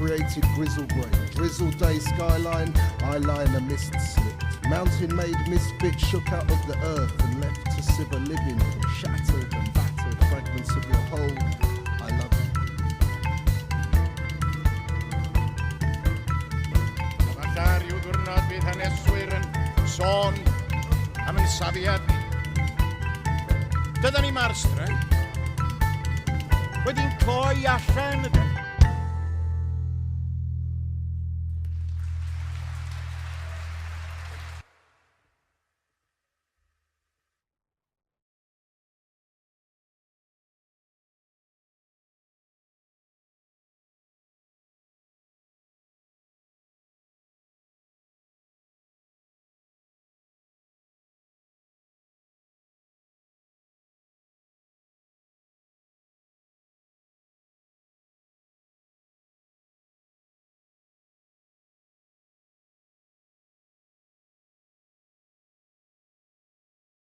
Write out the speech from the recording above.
Created grizzle grey, drizzle day skyline, eyeliner mist slipped. Mountain made misfit shook out of the earth and left to siver living from shattered and battered fragments of your whole. I love you. Falla rhyw ddiwrnod bydd haneswyr yn sôn am yn safiad ni. Dydan ni ma'r streic. Wedi'n cloi allan ydan.